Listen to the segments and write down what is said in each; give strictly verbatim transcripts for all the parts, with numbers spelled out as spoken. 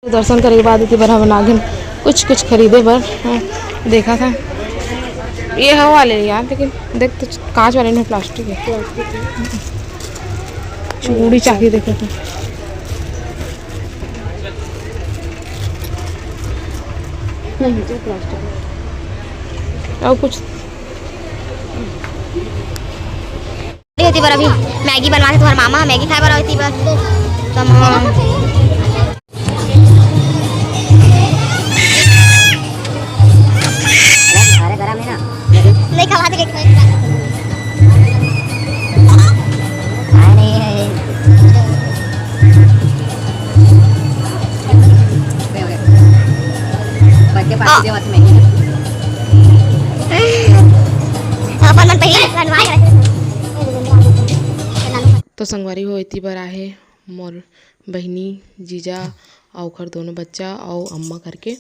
दर्शन करे के बाद एती बर हमन आ गेन कुछ, कुछ खरीदे बर। हाँ, देखा था ये हवा वाले यार, लेकिन देख तो कांच वाले में प्लास्टिक है। चूड़ी चाकरी देखा था। और कुछ होती बर अभी मैगी बनवा के तुम्हारे मामा मैगी खाए बर होती बर। तो हम अरे, गरम है ना? नहीं खवा दे। खाए नहीं है। बर्थडे पार्टी हाँ। देवत में। अपन मन पहले बनवा के रखे। तो संगवारी हो, एती बर आहे मोर बहिनी, जीजा अउ ओखर दोनों बच्चा अउ अम्मा करके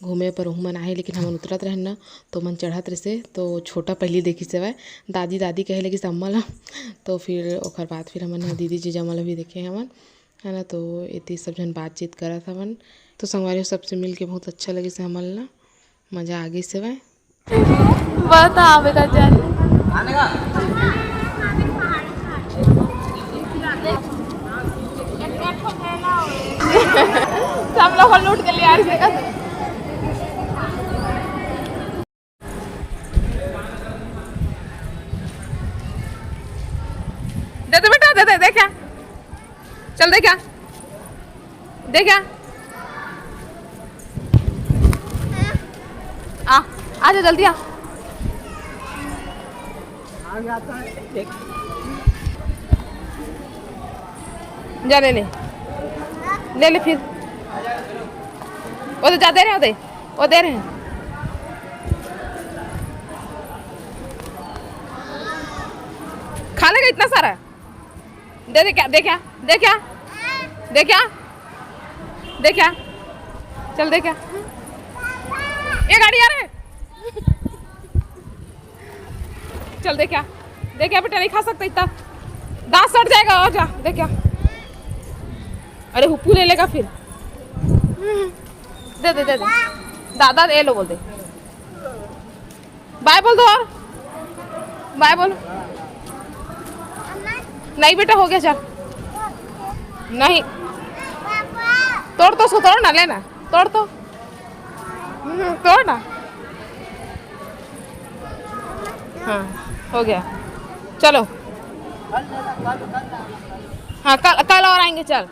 घूमे बर ओहू मन आहे, लेकिन हमन उतरत रहेन ना, तो मन चढ़त रहिसे, तो छोटा पहिली देखिस हवय, दादी, दादी कहे लगिस अम्मा ला, तो फिर ओखर बाद फिर हमन ह दीदी, जीजा मन ला भी देखे हवन, है ना, तो एती सब झन बातचीत करत हवन। तो संगवारी हो, सबसे मिल के बहुत अच्छा लगिस हमन ला, मजा आ गइस हवय। बता, बेटा जान। सब लोग लूट के ले आ रहे हैं। दे दे बेटा, दे दे, दे क्या? चल दे क्या? दे क्या? आ, आ जा जल्दी आ। जा ले ले, ले ले फिर। वो तो जा दे रहे, वो दे, वो दे रहे हैं। खा लेगा इतना सारा। दे दे क्या, दे क्या, दे क्या, दे क्या, दे क्या, चल दे क्या, ये गाड़ी आ रहा है, चल दे क्या, दे क्या बेटा, नहीं खा सकता इतना, दांत सड़ जाएगा, और जा दे क्या, अरे हुप्पू ले लेगा फिर, दे दे, दे दे, दादा ए लो बोल दे। बाय बोल दो और। बाय बोल। नहीं बेटा, हो गया, चल। नहीं। तोड़ तो उसको, तोड़ ना, लेना। तोड़ तो। हम्म, तोड़ ना। हाँ, हो गया। चलो। हाँ, कल, कल और आएंगे, चल।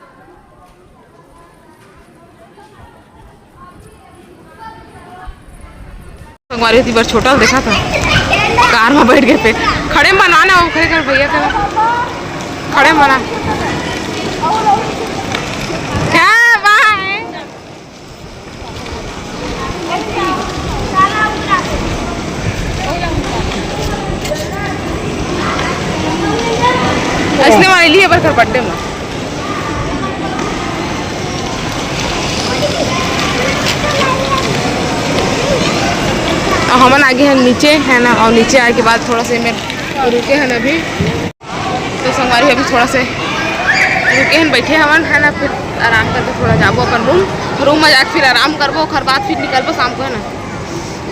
संगवारी होती बर छोटा देखा था, कार में बैठ गए थे, खड़े में बनाना वो खड़े कर भैया का, खड़े में बना। क्या बाय। इसने वाली लिए बर कर बर्थडे में। और हमन आगे हैं नीचे, है ना, और नीचे आए के बाद थोड़ा सा में रुके हैं अभी। तो संगवारी अभी थोड़ा से रुके हैं, बैठे हवन, है ना, फिर आराम करके थोड़ा जाबो अपन रूम, रूम में जाके फिर आराम करबो, ओकर बाद फिर निकलबो शाम को, है ना।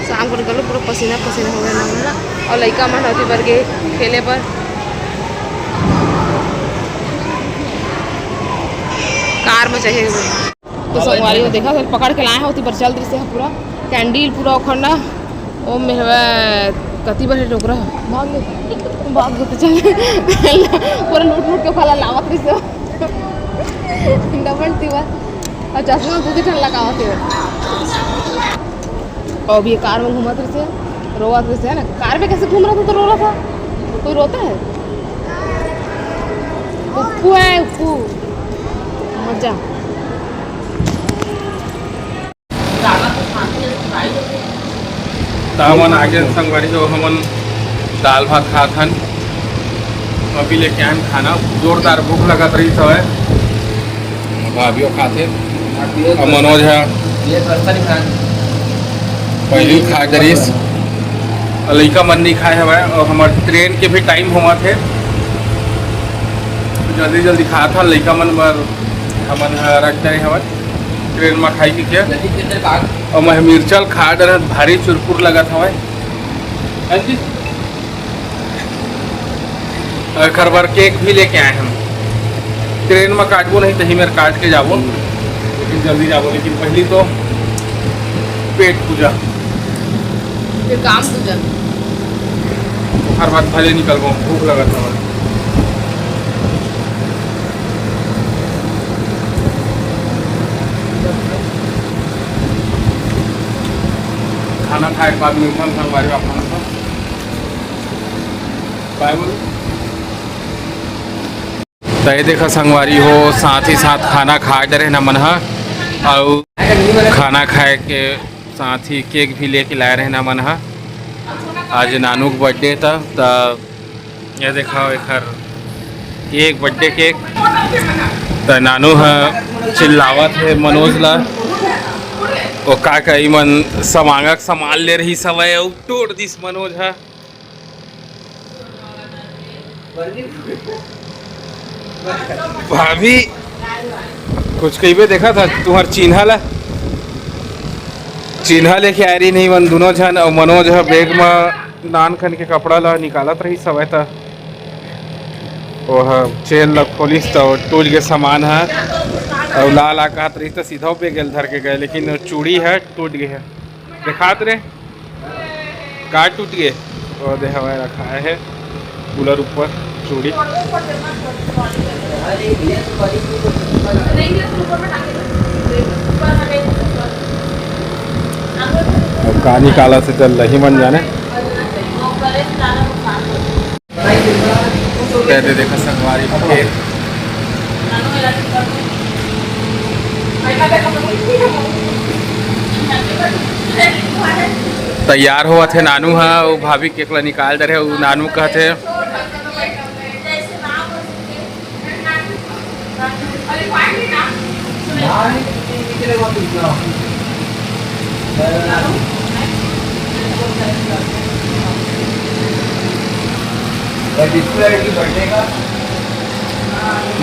शाम को निकलो पूरा पसीना पसीना हो गया ना, है ना। और लइका मन होती बर के खेले बर कार में चाहिए। तो संगवारी हो देखा, फिर पकड़ के लाए हैं, ओती बर चल रही से पूरा कैंडल पूरा ओखर ना, ओ में हवे कति बर हे डोकरा, भाग ले, भाग ले तो चल, पूरा लूट लूट के फला लावत रही से, डबल टीवर, और चश्मा दू ठन लगावत हे। और अभी ये कार में घूमत रहिसे, रोवत रहिसे, है ना? कार में कैसे घूम रहा था तो रो रहा था? कोई रोता है? उप्पू है, उप्पू। मजा। त हमन आगे संगवारी हो, हमन दाल भात खात हन। अभी लेके आन खाना, जोरदार भूख लगत रही हवय। भाभियो खाथे। अउ मनोज ह ये तो अच्छा नहीं खाना। पहली खा करिस। अउ लइका मन नहीं खाए हवय अउ हमर ट्रेन के भी टाइम होवत हे। जल्दी जल्दी खात हन, लइका मन बर हमन ह रख दे हवय। ट्रेन में खाई के क्या? और मैं मिर्चल खा डरत, भारी चुरपुर लगत हवय। हाँ जी। और एखर बर केक भी लेके आए हम। ट्रेन में काटबो नहीं, तही मेर काट के जाबो, लेकिन जल्दी जाबो। लेकिन पहली तो पेट पूजा, फिर काम पूजा। ओखर बाद भले निकलबो, भूख लगत हवय। खाना खाए के बाद मिलथन संगवारी हो आप मन से। बाय बोलो। तो ये देखा संगवारी हो, साथ ही साथ खाना खा डरे ना मन ह, अउ खाना खाए के साथ ही केक भी लेके लाए रहे ना मन ह। आज नानू के बर्थडे था, त ये देखा एखर केक, बर्थडे केक। त नानू ह चिल्लावत हे मनोज ला, ओ का कही मन समांगक सामान ले रही सवय, अउ तोड़ दिस मनोज ह। भाभी, कुछ कहिबे, देखा था तुहर चिन्हा ला, चिन्हा लेके आ रही नहीं मन दोनों झन, अउ मनोज ह बैग म नान खन के कपड़ा ला निकालत रही सवय त ओह चेन ला खोलिस त टूट गे सामान ह, अउ ला ला कहत रही त सीधा बैग ल धर के गए, लेकिन चूड़ी ह टूट गे हे। देखात रे का टूट गे? ओ दे हवाए रखा है कूलर ऊपर चूड़ी। अब का निकाला से चल रही मन जाने। कह दे देखा संगवारी फेर। तैयार होवत हे नानू ह, वो भाभी केक ला निकाल दे रहे, वो नानू कहत हे।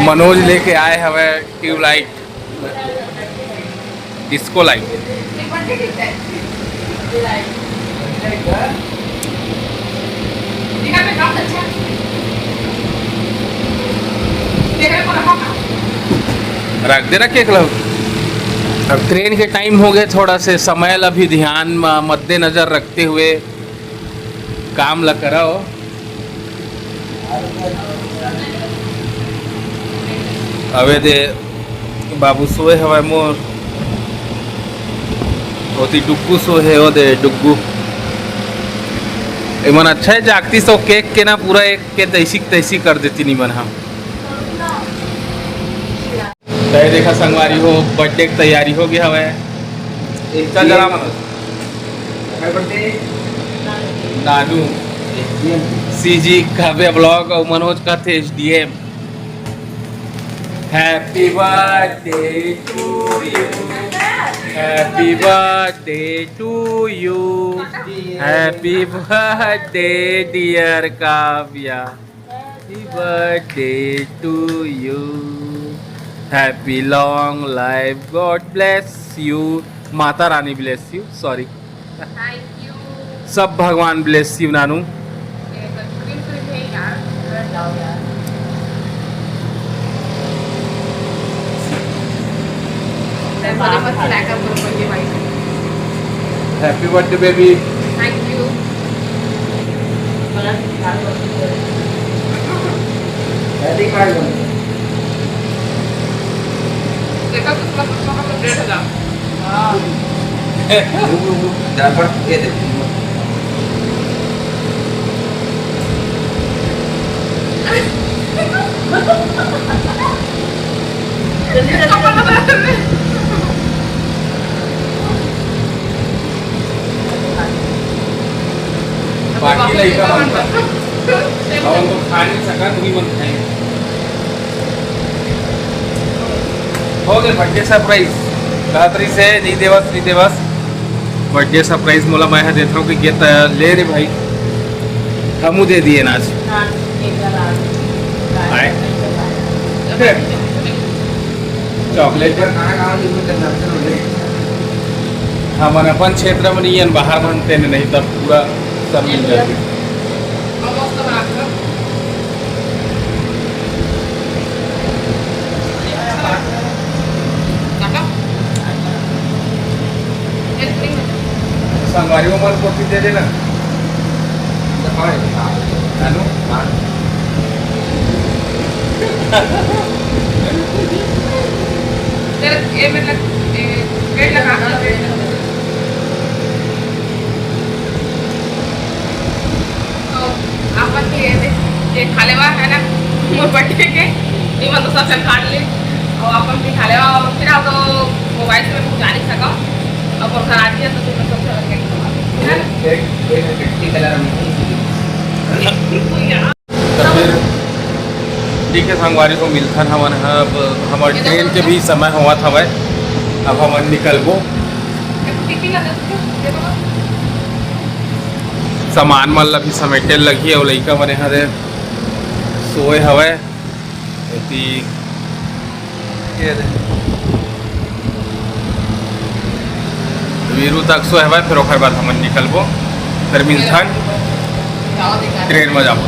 मनोज लेके आए हवे ट्यूबलाइट, डिस्को लाइट। रख दे, रख के एकला। अब ट्रेन के टाइम हो गए, थोड़ा से समय ला भी ध्यान म मद्देनजर रखते हुए काम ला करव। अबे दे बाबू सोए हवय मोर, ओती डुग्गू सोए हे, ओ दे डुग्गू। एमन अच्छा है जागती सो केक के ना पूरा एक के तैसी के तैसी कर देती नी मन हम। तय देखा संगवारी हो, बर्थडे के तैयारी हो गया हवय। चल जरा मनोज। नानू, सीजी कहबे ब्लॉग अउ मनोज कहथे SDM. Happy birthday to you, happy birthday to you, happy birthday dear Kavya, happy birthday to you, happy long life, God bless you, Mata Rani bless you, sorry। Thank you। सब भगवान bless you नानू। ये बस cream cream है यार, घर जाओ यार। मैं बोले मत खिलाया कर, बोलो, बोल के भाई। Happy birthday baby। Thank you। देखा किस्मत, किस्मत का डेढ़ हजार। हाँ। रुक, रुक, रुक, जाफर, ये देख। बाकी लइका मन बर। हमन तो खा नहीं सकत, उही मन खाए। हो गए बर्थडे सरप्राइज। कहत रहिस हे, "नहीं देवस, नहीं देवस।" बर्थडे सरप्राइज मोला मैं ह देथव कि ये त ले रे भाई। हमू दे दिए ना आज। हाँ, एक बार आ। आए। चॉकलेट। हमन अपन क्षेत्र में नहीं हन, बाहर बनते हैं, नहीं तब पूरा सब मिल जाते। संगवारी मन को भी दे देना। हेलो। तेरा ये मतलब, ये पेड़ लगा, पेड़ लगा। तो आपन भी ये दे, ये खा लेवा है ना, मोर बर्थडे के, ये मतलब सब खा ले, और आपन भी खा लेवा, और फिर आप तो मोबाइल से मैं कुछ जा नहीं सका, अब घर आ गया तो फिर मैं सब घर के है ना? एक, एक, एक ही कलर में। तो फिर ठीक है संगवारी हो, मिलथन हमन ह। अब हमर ट्रेन के भी समय होवत हवय, अब हमन निकलबो। सामान मन ला भी समेटे लगही, अउ लइका मन ह रे सोए हवय। एती ये दे। वीरू तक सोए हवय, फिर ओकर बाद हमन निकलबो, फिर मिलथन, ट्रेन में जाबो।